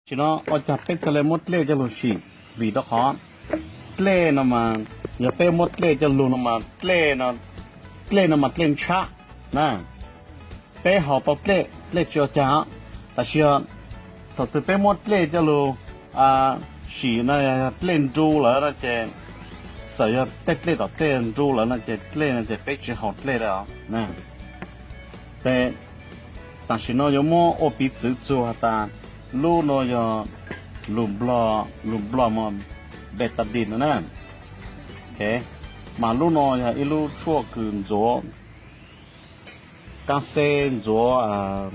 Tam sim no ua cas peb txhaj le muab dlej coj lug sim? Vim rau qhov dlej no mas, yog peb muab dlej coj lug no mas, dlej no mas dlej ntshab na. Peb haus tau dlej, dlej tsis ua cas. Tab sis thaum twg peb muab dlej coj lug sim no, yog dlej nru lawm no ces, txawm yog tej dlej tom tej nru lawm no ces dlej no ces peb tsis haus dlej lawm. Ces tam sim no yuav muab ua piv txwv txug has tas, lub no yog lus Nplog, lus Nplog mas betadine no na. Mas lub no yog ib lub tshuaj kws ntxuav qaab xeb, ntxuav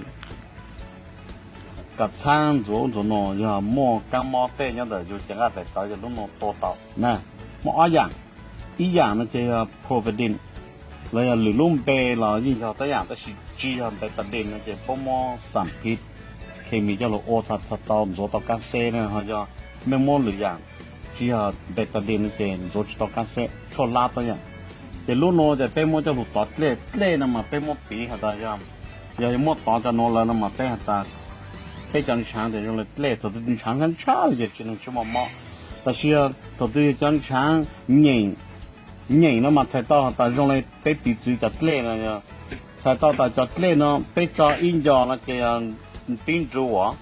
kav txhaab, ntxuav ub ntxuav no, yog muaj kaab mob tej nyob ntawm yug cev nqaj daim tawv yog lub no tua tau na. Muaj ob yaam, ib yaam no ces yog providine, los yog lwm lub npe los yeej yog tab yaam, tab sis tsis yog betadine no ces puab muab xam phiv khes mis coj lug ua txhad tau ntxuav tau qaab xeb na. Ho yog mej muab lwm yaam tsis yog betadine no ces ntxuav tsis tau qaab xeb, tshuaj lab tab yaam. Ces lub no ces peb muab coj lug tov dlej, dlej no mas peb muab piv has tas yog, yog muab tov cov nuav lawm no mas peb has tas peb cov ntshaav ces zoo le dlej, thaum twg ntshaav ntshab ntshab li ces tsis, neeg tsis muaj mob. Tab sis yog thaum twg yog cov ntshaav nyeem, nyeem no mas txhais tau has tas zoo le peb piv txwv cov dlej no, txhais tau tas cov dlej no peb tso ib nco no ces yog pib nrug as,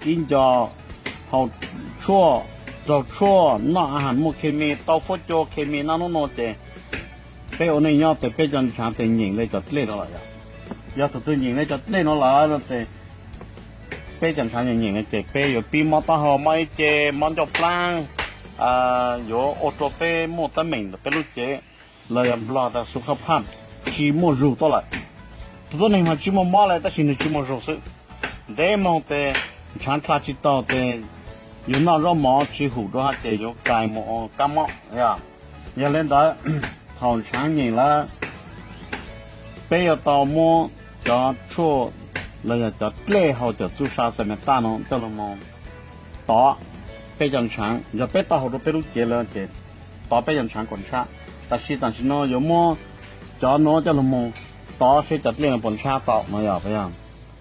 ib nco haus tshuaj, raug tshuaj, noj a has muaj khes mis, tau fuab cua khes mis noj nub nua ces peb ua neej nyob tes peb cov ntshaav tes nyeem le cov dlej no lawm. Yog thaum twg nyeem le cov dlej no lawm no tes peb cov ntshaav nyeem nyeem no ces peb yuav pib mob taub hau, mob ib ce, mob ncauj plaab, yuav ua rua peb muaj teeb meem ntawm peb lub cev, los yog Nplog tas xu khab phaj, tsis muaj zug tuaj lawm. Tus tuab neeg mas tsis muaj mob le tab sis nwg tsis muaj zug xwb. Ntev moog tes ntshaav dlha tsis taug tes yug noj zaub mov tsis hum rua hab ces yuav kais mus ua kaab mob. Yog le ntawd, thaum ntshaav nyeem lawm, peb yuav tau muab cov tshuaj los yog cov dlej hauv cov txuj sa xas me taj no coj lug moog tov peb cov ntshaav. Yog peb tau haus rua peb lub cev lawm ces tov peb cov ntshaav kom ntshab. Tab sis tam sim no yuav muab cov nuav coj lug moog tov seb cov dlej no puas ntshab tau no yog.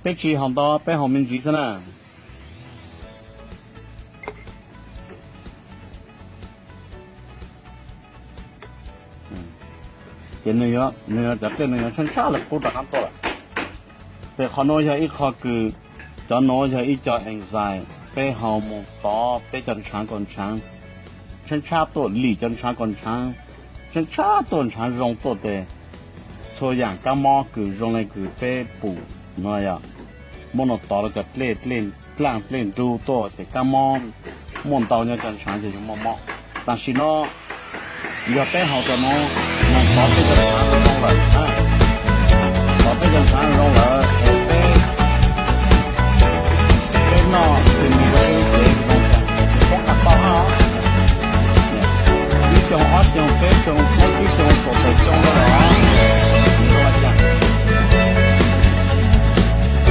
Peb tsis haus ntau, peb haus me ntsis xwb na. Ces nwg yuav, nwg yuav cov dlej nwg yuav ntshab ntshab le qub rov qaab tuaj lawm. Ces qhov nuav yog ib qho kws, cov nuav yog ib co enzyme peb haus moog tov peb cov ntshaav kom ntshaav ntshab ntshab tuaj, lim cov ntshaav kom ntshaav ntshab ntshab tuaj, ntshaav zoo tuaj tes txhua yaam kaab mob kws zoo le kws peb pum no yog muab no tov rua cov dlej, dlej dlaaj dlej nrug tuaj ces kaab mob muaj ntau nyob cov ntshaav ces yuav muaj mob. Tam sim no yog peb haus cov nuav, moog tov peb cov ntshaav zoo lawm, tov peb cov ntshaav zoo lawm es peb, peb noj tug mis rau peb lub cev, peb poob qab tau hab. Ib xyoo, ob xyoo, peb xyoo, plaub tsib xyoo, kaum tawm xyoo le lawm.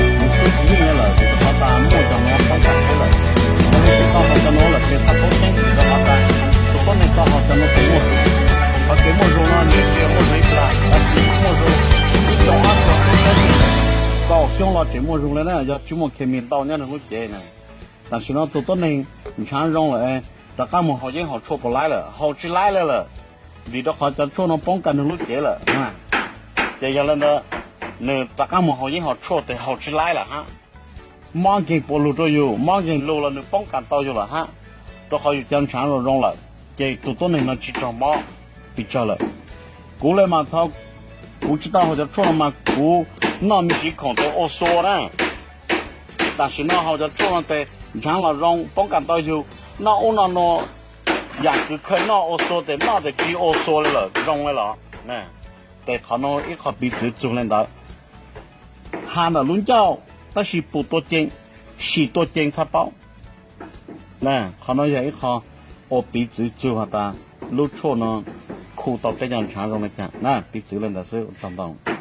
Nws tub tsis yeej le lawm, rua qhov tas muaj cov nuav poob kam peb lawm. Ho lub tsis tau haus cov nuav lawm ces txhob poob tseeb, rua qhov tas tus tuab neeg tau haus cov nuav ces muaj zug. Qhov kev muaj zug no nws tsis yog muaj zug ib plag, tab sis muaj zug ib xyoo, ob xyoo, kaum xyoo los tseem muaj zug le na, yog tsis muaj khes mis ntau nyob nws lub cev na. Tam sim no tus tuab neeg ntshaav zoo lawm, rov qab moog haus yeeb haus tshuaj puas laib lawm? Haus tsis laib le lawm, vim rua qhov cov tshuaj no poob kam nws lub cev lawm. Ces yog le ntawd, nws rov qab moog haus yeeb haus tshuaj tes haus tsis laib lawm hab. Mob nkeeg puas lug rua yug, mob nkeeg lug los nws poob kam tau yug lawm hab, rua qhov yug cov ntshaav zoo zoo lawm, ces tus tuab neeg no tsis raug mob pes tsawg lawm. Kuv le mas thaum kuv tsis tau haus cov tshuaj no mas kuv noj me siv khoom tes ua xua na. Tam sim no haus cov tshuaj no tes ntshaav los zoo, poob kam tau yug, noj ub noj nuav, yaam kws khaws noj ua xua tes noj tes tsis ua xua le lawm, zoo le los. Tes qhov no ib qho piv txwv txug le ntawd. Has ntawm lub ncauj, tab sis pum tuaj ceev, sim tuaj ceev txhaj paub. Qhov no yog ib qho ua piv txwv txug has tas lub tshuaj no khu tau peb cov ntshaav zoo le caag na, piv txwv le ntawd xwb, ua tsaug ntau.